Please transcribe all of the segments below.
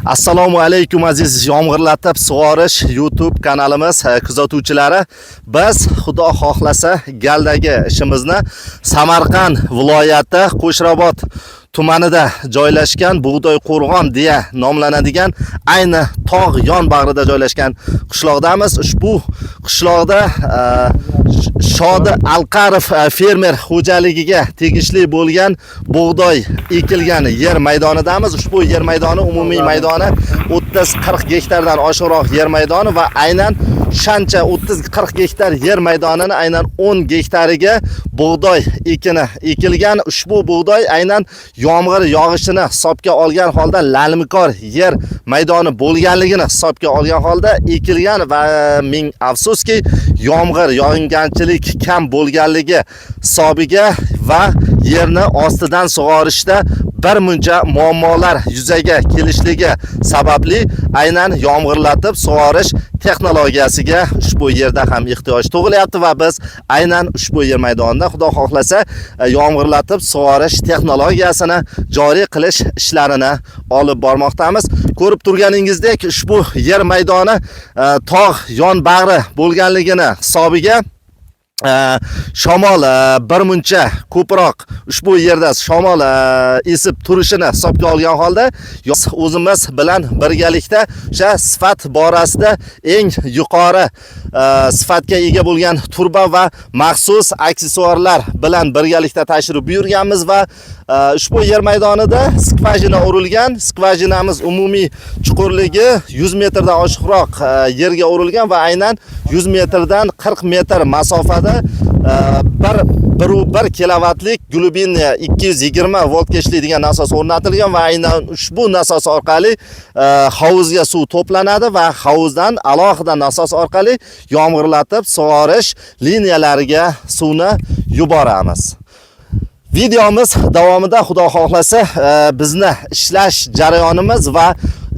Assalomu alaykum, aziz yomg'irlatib sug'orish YouTube kanalimiz kuzatuvchilari. Biz, Xudo xohlasa, galdagi ishimizni Samarqand viloyati Qo'shrabot tumanida joylashgan Bug'doy Qo'rg'on deya nomlanadigan ayni tog' yon bag'rida joylashgan qishloqdamiz. Ushbu qishloqda Shodi Alqarov fermer xo'jaligiga tegishli bo'lgan bug'doy ekilgan yer maydonidamiz. Ushbu yer maydoni, umumiy maydoni 30-40 gektardan oshiqroq yer maydoni va aynan shancha 30-40 gektar yer maydonini aynan 10 gektariga bug'doy ekini ekilgan. Ushbu bug'doy aynan yomg'ir yog'ishini hisobga olgan holda, lalmikor yer maydoni bo'lganligini hisobga olgan holda ekilgan va ming afsuski, yomg'ir yog'ingarchilik kam bo'lganligi hisobiga va yerni ostidan sug'orishda bir muncha muammolar yuzaga kelishligi sababli aynan yomg'irlatib sug'orish texnologiyasiga ushbu yerda ham ehtiyoj tug'ilyapti va biz aynan ushbu yer maydonida, Xudo xohlasa, yomg'irlatib sug'orish texnologiyasini joriy qilish ishlarini olib bormoqdamiz. Ko'rib turganingizdek, ushbu yer maydoni tog' yon bag'ri bo'lganligini hisobiga shamol bir muncha ko'proq ushbu yerda shamol esib turishini hisobga olgan holda o'zimiz bilan birgalikda o'sha sifat borasida eng yuqori sifatga ega bo'lgan turba va maxsus aksessuarlar bilan birgalikda tashrif buyurganmiz va ushbu yer maydonida скважина urilgan. Скважина miz umumiy chuqurligi 100 metrdan oshiqroq yerga urilgan va aynan 100 metrdan 40 metr masofada 1,1 kilovatlik глубинный 220 voltga ishlaydigan nasos o'rnatilgan va aynan ushbu nasos orqali hovuzga suv to'planadi va hovuzdan alohida nasos orqali yomg'irlatib sug'orish liniyalariga suvni yuboramiz. Videomiz davomida, Xudo xohlasa, bizni ishlash jarayonimiz va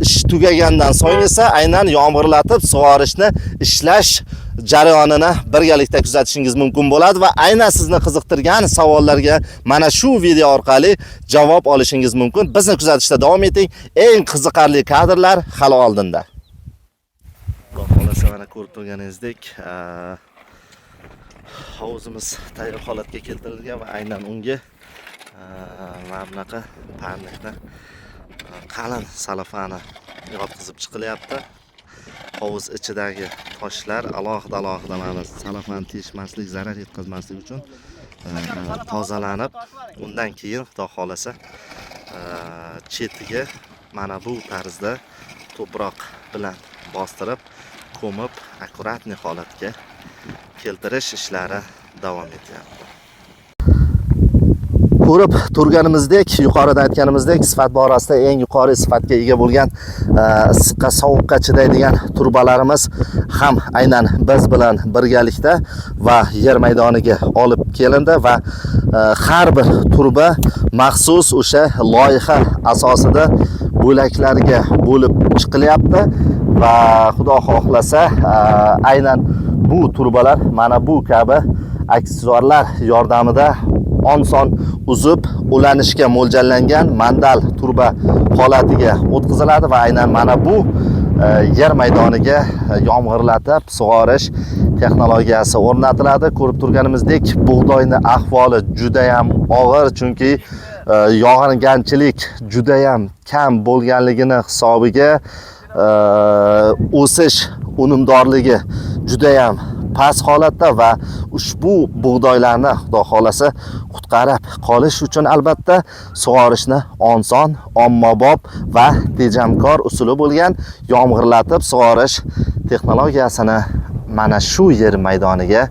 ish tugagandan so'ng esa aynan yomg'irlatib sug'orishni ishlash jarayonini birgalikda kuzatishingiz mumkin bo'ladi va aynan sizni qiziqtirgan savollarga mana shu video orqali javob olishingiz mumkin. Bizni kuzatishda davom eting. Eng qiziqarli kadrlar hali oldinda. Xudo xohlasa, mana ko'rib turganingizdek, hovuzimiz tayyor holatga keltirilgan va aynan unga mana bunaqa парник ni qalin salafani yotqizib chiqilyapti. Hovuz ichidagi toshlar alohida alohida mana salafani teshmaslik, zarar yetkazmaslik uchun tozalanib, undan keyin, Xudo xohlasa, chetiga mana bu tarzda tuproq bilan bostirib, ko'mib, аккуратный holatga keltirish ishlari davom etyapti. Ko'rib turganimizdek, yuqorida aytganimizdek, sifat borasida eng yuqori sifatga ega bo'lgan, issiqqa, sovuqqa chidaydigan turbalarimiz ham aynan biz bilan birgalikda va yer maydoniga olib kelindi va har bir turba maxsus o'sha loyiha asosida bo'laklarga bo'lib chiqilyapti va Xudo xohlasa, aynan bu turbalar mana bu kabi aksessuarlar yordamida oson uzib ulanishga mo'ljallangan mandal turba holatiga o'tkaziladi va aynan mana bu yer maydoniga yomg'irlatib sug'orish texnologiyasi o'rnatiladi. Ko'rib turganimizdek, bug'doyni ahvoli judayam og'ir, chunki yog'ingarchilik judayam kam bo'lganligini hisobiga o'sish unumdorligi judayam past holatda va ushbu bug'doylarni, Xudo xohlasa, qutqarib qolish uchun albatta sug'orishni oson, ommabop va tejamkor usuli bo'lgan yomg'irlatib sug'orish texnologiyasini mana shu yer maydoniga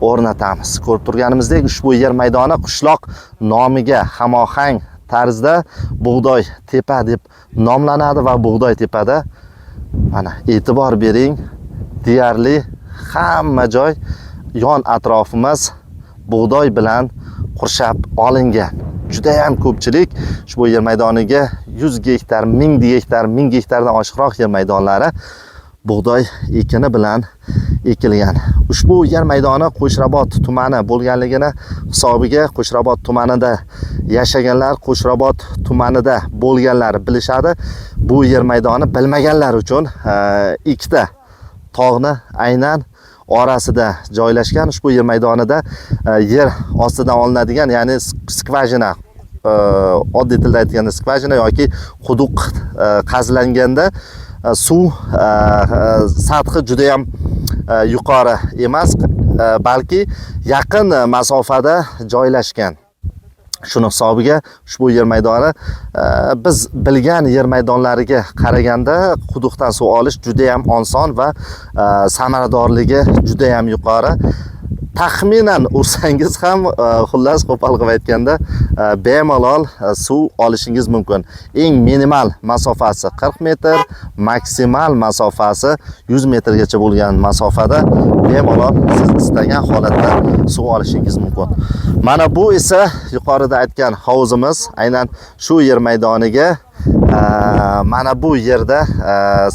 o'rnatamiz. Ko'rib turganimizdek, ushbu yer maydoni qishloq nomiga hamohang tarzda Bug'doy tepa deb nomlanadi va Bug'doy tepada, mana, e'tibor bering, deyarli hamma joy, yon atrofimiz bug'doy bilan qurshab olingan. Judayam ko'pchilik ushbu yer maydoniga 100 gektar, 1000 gektar, 1000 gektardan oshiqroq yer maydonlari Bug'doy ekini bilan ekilgan. Ushbu yer maydoni Qo'shrabot tumani bo'lganligini hisobiga Qo'shrabot tumanida yashaganlar, Qo'shrabot tumanida bo'lganlar bilishadi. Bu yer maydoni bilmaganlar uchun ikkita tog'ni aynan orasida joylashgan. Ushbu yer maydonida yer ostidan olinadigan, ya'ni скважина, oddiy tilda aytganda скважина yoki quduq qazilanganda suv sathi judayam yuqori emas, balki yaqin masofada joylashgan. Shuni hisobiga ushbu yer maydoni biz bilgan yer maydonlariga qaraganda quduqdan suv olish judayam oson va samaradorligi judayam yuqori. Taxminan ursangiz ham, xullas, qo'pol qilib aytganda, bemalol suv olishingiz mumkin. Eng minimal masofasi 40 metr, maksimal masofasi 100 metrgacha bo'lgan masofada bemalol siz istagan holatda suv olishingiz mumkin. Mana bu esa yuqorida aytgan hovuzimiz. Aynan shu yer maydoniga mana bu yerda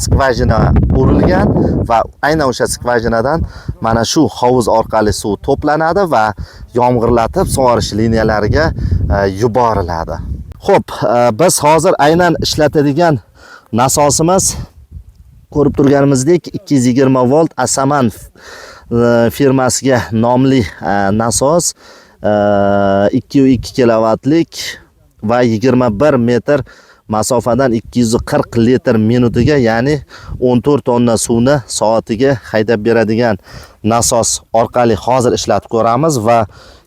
скважина urilgan va aynan o'sha скважина dan mana shu hovuz orqali suv to'planadi va yomg'irlatib sug'orish liniyalariga yuboriladi. Xo'p, biz hozir aynan ishlatadigan nasosimiz, ko'rib turganimizdek, 220 volt Asaman firmasiga nomli nasos, 2,2 kilovatlik va 21 metr masofadan 240 litr minutiga, ya'ni 14 tonna suvni soatiga haydab beradigan nasos orqali hozir ishlatib ko'ramiz va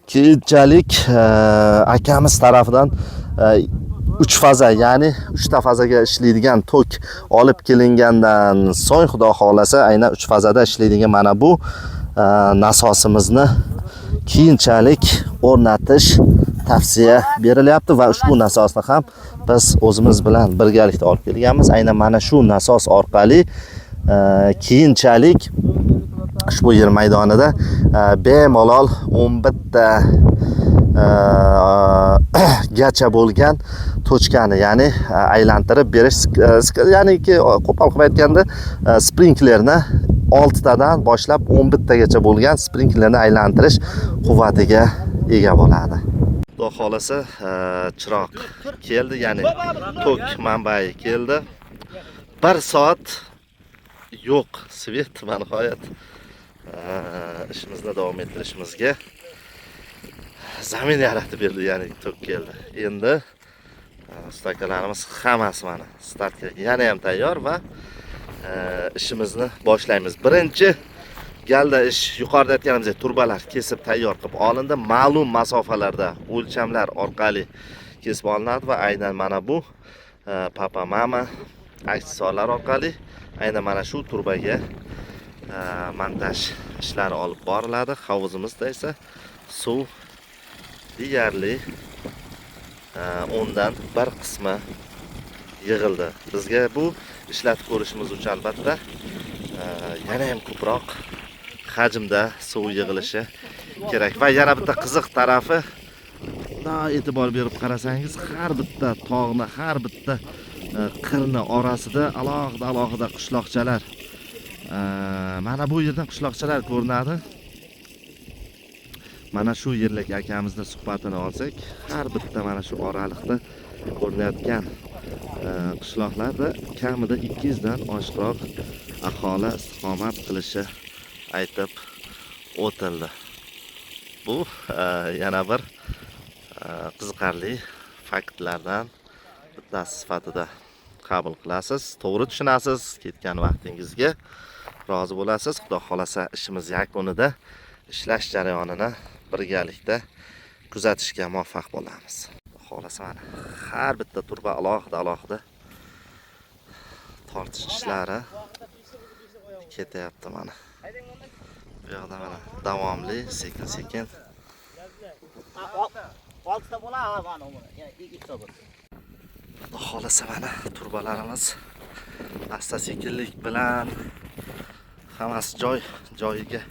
keyinchalik akamiz tarafidan uch faza, ya'ni uchta fazaga ishlaydigan tok olib kelingandan so'ng, xudo xohlasa, aynan uch fazada ishlaydigan mana bu nasosimizni keyinchalik o'rnatish tavsiya berilyapti va ushbu nasosni ham biz o'zimiz bilan birgalikda olib kelganmiz. Aynan mana shu nasos orqali keyinchalik ushbu yer maydonida bemalol 11 ta gacha bo'lgan точка ni, ya'ni aylantirib berish, ya'niki qo'pol qilib aytganda, sprinklerni oltitadan boshlab 11 tagacha bo'lgan sprinklerni aylantirish quvvatiga ega bo'ladi. Xudo xohlasa, chiroq keldi, ya'ni tok manbai keldi. Bir soat yo'q свет va nihoyat ishimizni davom ettirishimizga zamin yaratib berdi, ya'ni tok keldi. Endi ustakalarimiz hammasi mana startga yana ham tayyor va ishimizni boshlaymiz. Birinchi galda ish, yuqorida aytganimizdek, turbalar kesib tayyor qilib olindi. Ma'lum masofalarda o'lchamlar orqali kesib olinadi va aynan mana bu papa mama aksessuarlar orqali aynan mana shu turbaga montaj ishlari olib boriladi. Hovuzimizda esa suv deyarli o'ndan bir qismi yig'ildi. Bizga bu ishlatib ko'rishimiz uchun albatta yana ham ko'proq hajmda suv yig'ilishi kerak. Va yana bitta qiziq tarafi, bundoq e'tibor berib qarasangiz, har bitta tog'ni, har bitta qirni orasida alohida alohida qishloqchalar, mana bu yerdan qishloqchalar ko'rinadi. Mana shu yerlik akamizni suhbatini olsak, har bitta mana shu oraliqda ko'rinayotgan qishloqlarda kamida 200 dan oshiqroq aholi istiqomat qilishi aytib o'tildi. Bu yana bir qiziqarli faktlardan bittasi sifatida qabul qilasiz, to'g'ri tushunasiz, ketgan vaqtingizga rozi bo'lasiz. Xudo xohlasa, ishimiz yakunida ishlash jarayonini birgalikda kuzatishga muvaffaq bo'lamiz. Xudo xohlasa, mana har bitta turba alohida alohida tortish ishlari ketyapti mana. Bu yoqda mana davomli, sekin sekin. Oltita bo'ladi, mana uni. Yana ikkita bo'ladi. Xudo xohlasa, mana turbalarimiz asta sekinlik bilan hammasi joy joyiga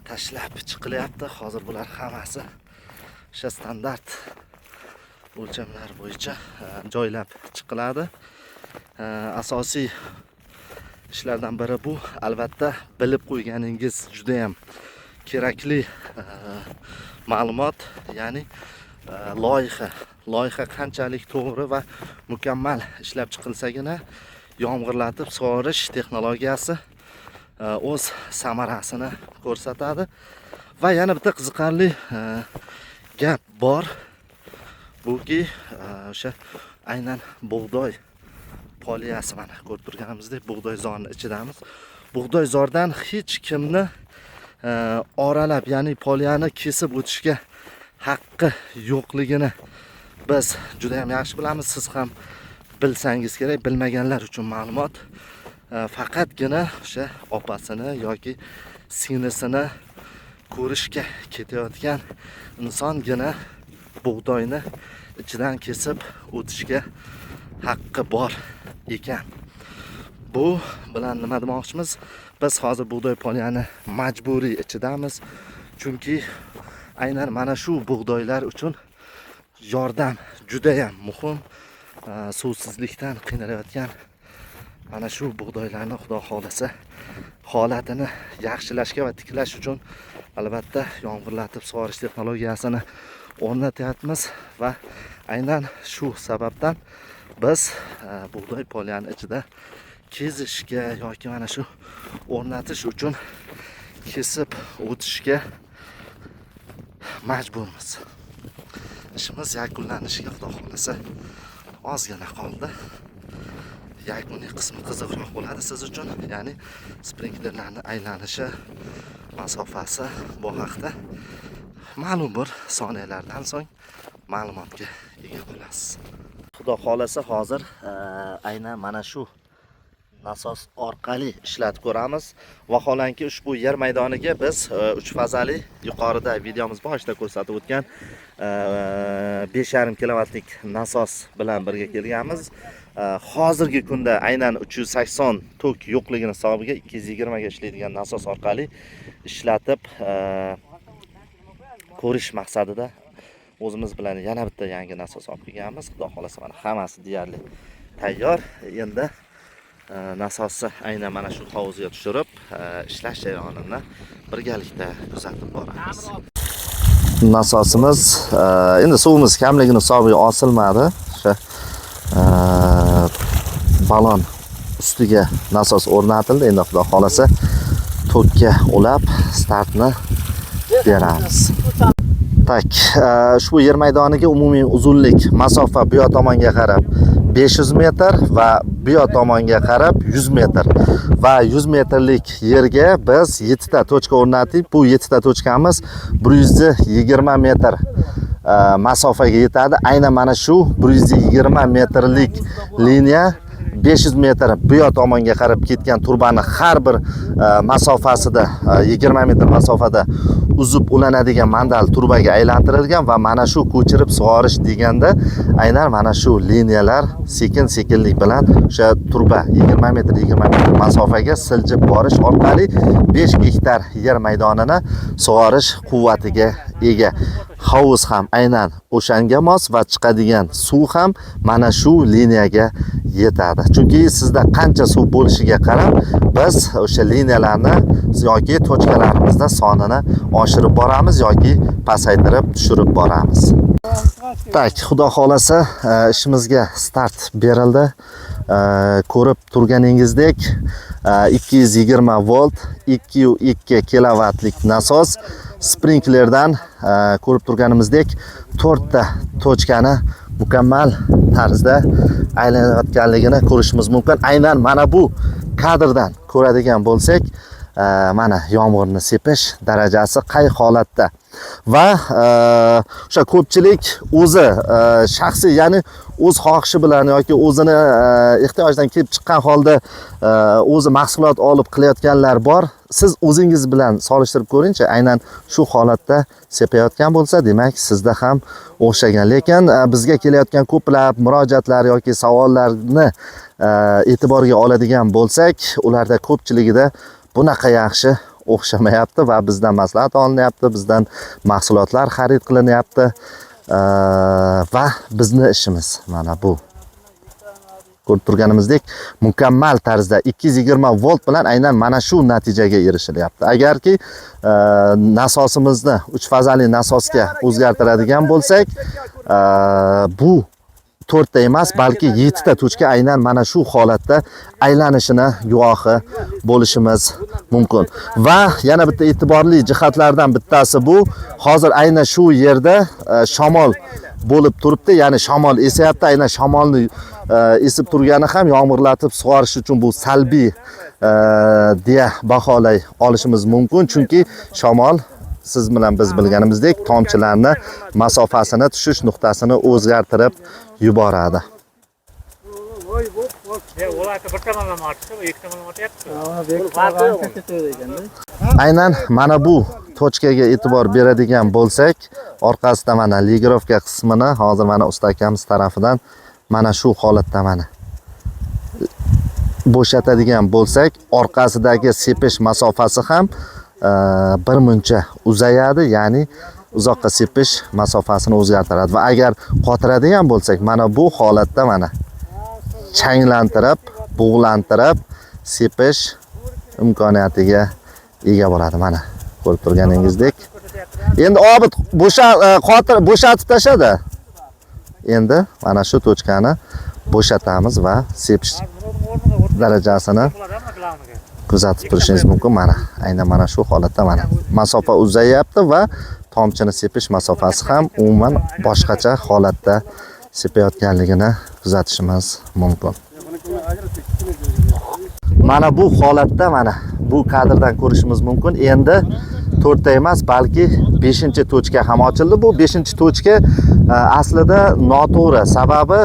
tashlab chiqilyapti. Hozir bular hammasi o'sha standart o'lchamlar bo'yicha joylab chiqiladi. Asosiy Ishlardan biri bu, albatta, bilib qo'yganingiz judayam kerakli ma'lumot, ya'ni loyiha. Loyiha qanchalik to'g'ri va mukammal ishlab chiqilsagina yomg'irlatib sug'orish texnologiyasi o'z samarasini ko'rsatadi. Va yana bitta qiziqarli gap bor. Buki o'sha aynan bug'doy poliyasi, mana ko'rib turganimizdek, bug'doyzorni ichidamiz. Bug'doyzordan hech kimni oralab, ya'ni poliyani kesib o'tishga haqqi yo'qligini biz juda ham yaxshi bilamiz. Siz ham bilsangiz kerak, bilmaganlar uchun ma'lumot. Faqatgina o'sha opasini yoki singlisini ko'rishga ketayotgan insongina bug'doyni ichidan kesib o'tishga haqqi bor ekan. Bu bilan nima demoqchimiz? Biz hozir bug'doy poliyani majburiy ichidamiz, chunki aynan mana shu bug'doylar uchun yordam judayam muhim. Suvsizlikdan qiynalayotgan mana shu bug'doylarni, xudo xohlasa, holatini yaxshilashga va tiklash uchun albatta yomg'irlatib sug'orish texnologiyasini o'rnatyapmiz va aynan shu sababdan biz bug'doy polyani ichida kezishga yoki mana shu o'rnatish uchun kesib o'tishga majburmiz. Ishimiz yakunlanishiga, xudo xohlasa, ozgina qoldi. Yakuniy qismi qiziqroq bo'ladi siz uchun, ya'ni sprinklerlarni aylanishi masofasi, bu haqda ma'lum bir soniyalardan so'ng ma'lumotga ega bo'lasiz. Xudo xohlasa, hozir aynan mana shu nasos orqali ishlatib ko'ramiz. Vaholanki, ushbu yer maydoniga biz uch fazali, yuqorida videomiz boshida ko'rsatib o'tgan 5,5 kilovatlik nasos bilan birga kelganmiz. Hozirgi kunda aynan 380 tok yo'qligini hisobiga 220 ga ishlaydigan nasos orqali ishlatib ko'rish maqsadida o'zimiz bilan yana bitta yangi nasos olib kelganmiz. Xudo xohlasa, mana hammasi deyarli tayyor. Endi nasosni aynan mana shu hovuzga tushirib, ishlash jarayonini birgalikda kuzatib boramiz. Nasosimiz endi suvimiz kamligini hisobiga osilmadi. O'sha balon ustiga nasos o'rnatildi. Endi xudo xohlasa, tokka ulab startni beramiz. Так, ushbu yer maydoniga umumiy uzunlik masofa bu yoq tomonga qarab 500 metr va bu yoq tomonga qarab 100 metr va 100 metrlik yerga biz 7 ta точка o'rnatdik. Bu 7 ta точка miz 120 metr masofaga yetadi. Aynan mana shu 120 metrlik liniya 500 metr bu yoq tomonga qarab ketgan turbani har bir masofasida 20 metr masofada uzib ulanadigan mandal turbaga aylantirilgan va mana shu ko'chirib sug'orish deganda aynan mana shu liniyalar sekin sekinlik bilan o'sha turba 20 metr 20 metr masofaga siljib borish orqali 5 gektar yer maydonini sug'orish quvvatiga ega. Hovuz ham aynan o'shanga mos va chiqadigan suv ham mana shu liniyaga yetadi. Chunki sizda qancha suv bo'lishiga qarab biz o'sha liniyalarni yoki точка larimizda sonini oshirib boramiz yoki pasaytirib tushirib boramiz. Так, xudo xohlasa, ishimizga start berildi. Ko'rib turganingizdek, 220 volt, 2,2 kilovatlik nasos sprinklerdan ko'rib turganimizdek to'rtta точка ni mukammal tarzda aylanayotganligini ko'rishimiz mumkin. Aynan mana bu kadrdan ko'radigan bo'lsak, mana yomg'irni sepish darajasi qay holatda va o'sha ko'pchilik o'zi shaxsiy, ya'ni o'z xohishi bilan yoki o'zini ehtiyojidan kelib chiqqan holda o'zi mahsulot olib qilayotganlar bor. Siz o'zingiz bilan solishtirib ko'ringchi, aynan shu holatda sepayotgan bo'lsa, demak, sizda ham o'xshagan. Lekin bizga kelayotgan ko'plab murojaatlar yoki savollarni e'tiborga oladigan bo'lsak, ularda ko'pchiligida bunaqa yaxshi o'xshamayapti va bizdan maslahat olinyapti, bizdan mahsulotlar xarid qilinyapti. Va bizni ishimiz mana bu. Ko'rib turganimizdek, mukammal tarzda 220 volt bilan aynan mana shu natijaga erishilyapti. Agarki nasosimizni 3 fazali nasosga o'zgartiradigan bo'lsak, bu 4 ta emas, balki 7 ta tochka aynan mana shu holatda aylanishini guvohi bo'lishimiz mumkin. Va yana bitta e'tiborli jihatlardan bittasi bu, hozir aynan shu yerda shamol bo'lib turibdi, ya'ni shamol esayapti. Aynan shamolni esib turgani ham yomg'irlatib sug'orish uchun bu salbiy deya baholay olishimiz mumkin, chunki shamol siz bilan biz bilganimizdek tomchilarni masofasini, tushish nuqtasini o'zgartirib yuboradi. Aynan mana bu tochkaga e'tibor beradigan bo'lsak, orqasida mana ligirovka qismini hozir mana usta akamiz tarafidan mana shu holatda mana bo'shatadigan bo'lsak, orqasidagi sepish masofasi ham bir muncha uzayadi, ya'ni uzoqqa sepish masofasini o'zgartiradi. Va agar qotiradigan bo'lsak, mana bu holatda mana changlantirib, bug'lantirib sepish imkoniyatiga ega bo'ladi. Mana ko'rib turganingizdek. Endi Obid bo'shatib tashadi. Endi mana shu tochkani bo'shatamiz va sepish darajasini kuzatib turishingiz mumkin. Mana aynan mana shu holatda mana masofa uzayapti va tomchini sepish masofasi ham umuman boshqacha holatda sepayotganligini kuzatishimiz mumkin. Mana bu holatda mana bu kadrdan ko'rishimiz mumkin. Endi 4 ta emas, balki 5-tochka ham ochildi. Bu 5-tochka aslida noto'g'ri. Sababi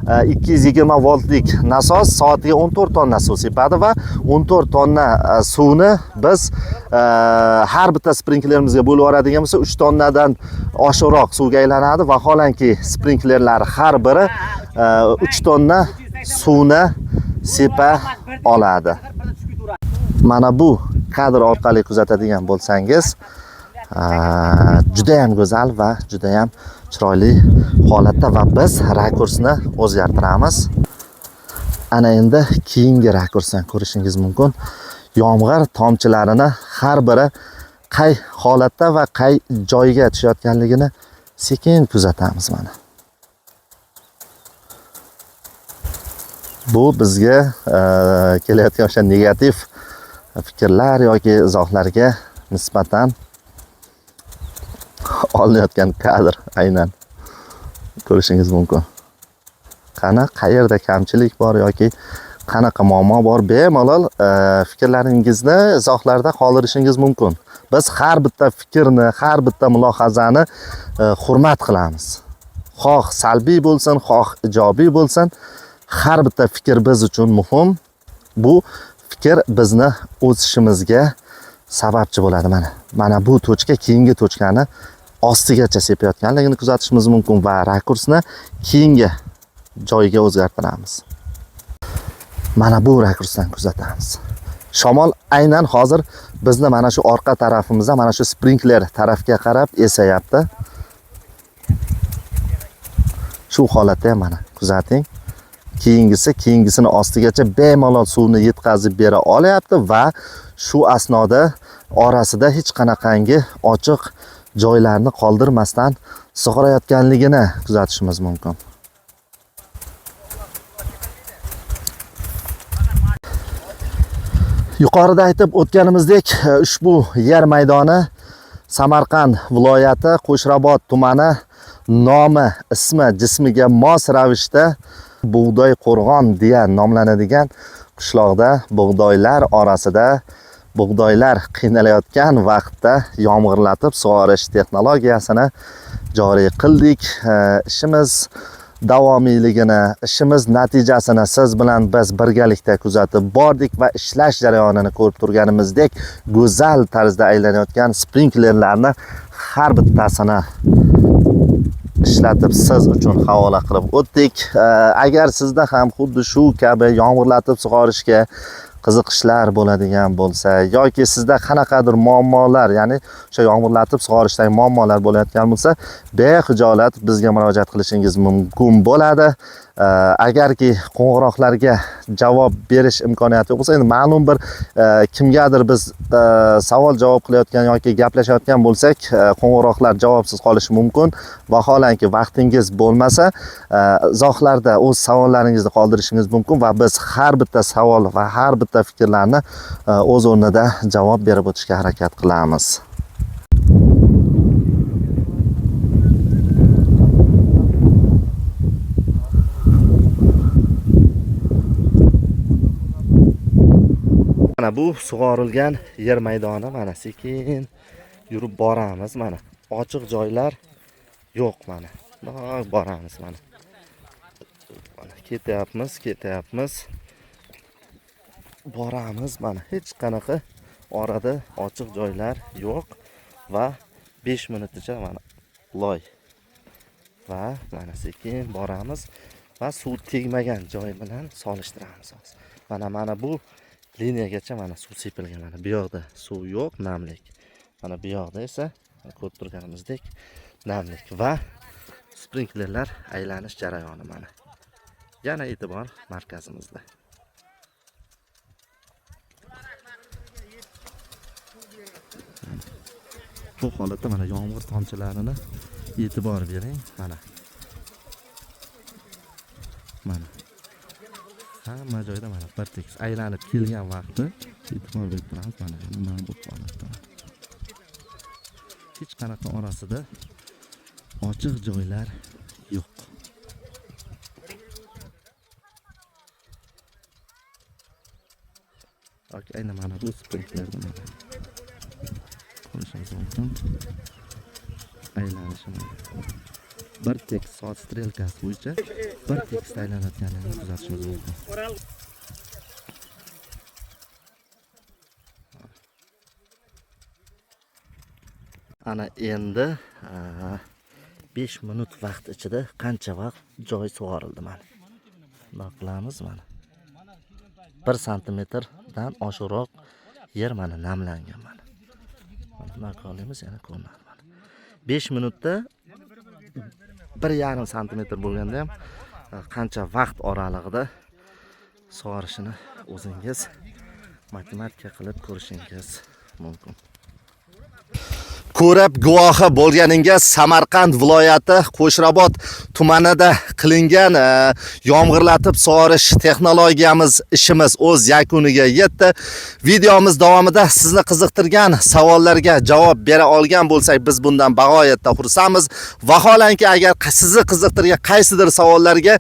220 voltlik nasos soatiga 14 tonna suv sepadi va 14 tonna suvni biz har bitta sprinklerimizga bo'lib yuboradigan bo'lsa, 3 tonnadan oshiqroq suvga aylanadi. Vaholanki sprinklerlar har biri 3 tonna suvni sepa oladi. Mana bu kadr orqali kuzatadigan bo'lsangiz, juda ham go'zal va juda ham chiroyli holatda va biz rakursni o'zgartiramiz. Ana endi keyingi rakursdan ko'rishingiz mumkin. Yomg'ir tomchilarini har biri qay holatda va qay joyga tushayotganligini sekin kuzatamiz mana. Bu bizga kelayotgan o'sha negativ fikrlar yoki izohlarga nisbatan olinayotgan kadr aynan ko'rishingiz mumkin. Qani qayerda kamchilik bor yoki qanaqa muammo bor, bemalol fikrlaringizni izohlarda qoldirishingiz mumkin. Biz har bitta fikrni, har bitta mulohazani hurmat qilamiz. Xoh salbiy bo'lsin, xoh ijobiy bo'lsin, har bitta fikr biz uchun muhim. Bu fikr bizni o'sishimizga sababchi bo'ladi. Mana bu tochka keyingi tochkani ostigacha sepayotganligini kuzatishimiz mumkin va rakursni keyingi joyiga o'zgartiramiz. Mana bu rakursdan kuzatamiz. Shamol aynan hozir bizni mana shu orqa tarafimizda, mana shu sprinkler tarafga qarab esayapti. Shu holatda ham mana kuzating. Keyingisi keyingisini ostigacha bemalol suvni yetkazib bera olyapti va shu asnoda orasida hech qanaqangi ochiq joylarni qoldirmasdan sug'orayotganligini kuzatishimiz mumkin. Yuqorida aytib o'tganimizdek, ushbu yer maydoni Samarqand viloyati Qo'shrabot tumani nomi, ismi, jismiga mos ravishda Bug'doy qo'rg'on deya nomlanadigan qishloqda bug'doylar orasida bug'doylar qiynalayotgan vaqtda yomg'irlatib sug'orish texnologiyasini joriy qildik. Ishimiz davomiyligini, ishimiz natijasini siz bilan biz birgalikda kuzatib bordik va ishlash jarayonini ko'rib turganimizdek go'zal tarzda aylanayotgan sprinklerlarni har bittasini ishlatib siz uchun havola qilib o'tdik. Agar sizda ham xuddi shu kabi yomg'irlatib sug'orishga qiziqishlar bo'ladigan bo'lsa yoki sizda qanaqadir muammolar, ya'ni o'sha yomg'irlatib sug'orishdagi muammolar bo'layotgan bo'lsa, bexijolat bizga murojaat qilishingiz mumkin bo'ladi. Agarki qo'ng'iroqlarga javob berish imkoniyati yo'q bo'lsa, endi ma'lum bir kimgadir biz savol javob qilayotgan yoki gaplashayotgan bo'lsak, qo'ng'iroqlar javobsiz qolishi mumkin. Vaholanki vaqtingiz bo'lmasa, izohlarda o'z savollaringizni qoldirishingiz mumkin va biz har bitta savol va har bitta fikrlarni o'z o'rnida javob berib o'tishga harakat qilamiz. Mana bu sug'orilgan yer maydoni, mana sekin yurib boramiz, mana ochiq joylar yo'q, mana. Bundoq boramiz mana. Mana ketyapmiz, ketyapmiz. Boramiz mana, hech qanaqa orada ochiq joylar yo'q va 5 minutgacha mana loy. Va mana sekin boramiz va suv tegmagan joy bilan solishtiramiz hozir. Mana bu liniyagacha mana suv sepilgan, mana bu yoqda suv yo'q, namlik. Mana bu yoqda esa ko'rib turganimizdek namlik va sprinklerlar aylanish jarayoni mana. Yana e'tibor markazimizda. Bu holatda mana yomg'ir tomchilarini e'tibor bering, mana. Mana. Hamma joyda mana bir tekis aylanib kelgan vaqti e'tibor berib turamiz, mana bu holatda. Hech qanaqa orasida ochiq joylar yo'q. Yoki aynan mana bu sprinklerda mana ko'rishimiz mumkin. Aylanishi mana. Bir tekis soat strelkasi bo'yicha bir tekis aylanayotganini kuzatishimiz mumkin. Ana endi 5 minut vaqt ichida qancha vaqt joy sug'orildi mana. Bundoq qilamiz mana. 1 santimetrdan oshiqroq yer mana namlangan mana. Mana bundoq olamiz, yana ko'rinadi mana. 5 minutda 1,5 santimetr bo'lganda ham qancha vaqt oralig'ida sug'orishini o'zingiz matematika qilib ko'rishingiz mumkin. Ko'rib guvohi bo'lganingiz Samarqand viloyati Qo'shrabot tumanida qilingan yomg'irlatib sug'orish texnologiyamiz ishimiz o'z yakuniga yetdi. Videomiz davomida sizni qiziqtirgan savollarga javob bera olgan bo'lsak, biz bundan bag'oyatda xursandmiz. Vaholanki agar sizni qiziqtirgan qaysidir savollarga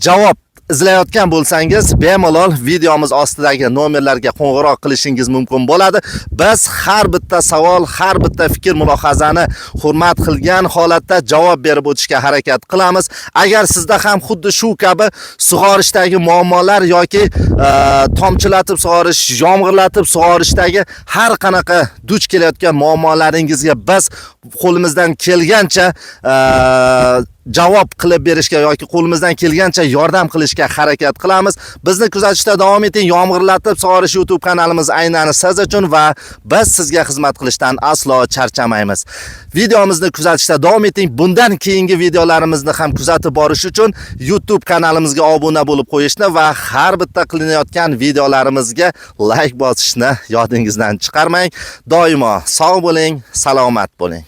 javob izlayotgan bo'lsangiz, bemalol videomiz ostidagi nomerlarga qo'ng'iroq qilishingiz mumkin bo'ladi. Biz har bitta savol, har bitta fikr mulohazani hurmat qilgan holatda javob berib o'tishga harakat qilamiz. Agar sizda ham xuddi shu kabi sug'orishdagi muammolar yoki tomchilatib sug'orish, yomg'irlatib sug'orishdagi har qanaqa duch kelayotgan muammolaringizga biz qo'limizdan kelgancha javob qilib berishga yoki qo'limizdan kelgancha yordam qilishga harakat qilamiz. Bizni kuzatishda davom eting. Yomg'irlatib sug'orish YouTube kanalimiz aynan siz uchun va biz sizga xizmat qilishdan aslo charchamaymiz. Videomizni kuzatishda davom eting. Bundan keyingi videolarimizni ham kuzatib borish uchun YouTube kanalimizga obuna bo'lib qo'yishni va har bitta qilinayotgan videolarimizga like bosishni yodingizdan chiqarmang. Doimo sog' bo'ling, salomat bo'ling.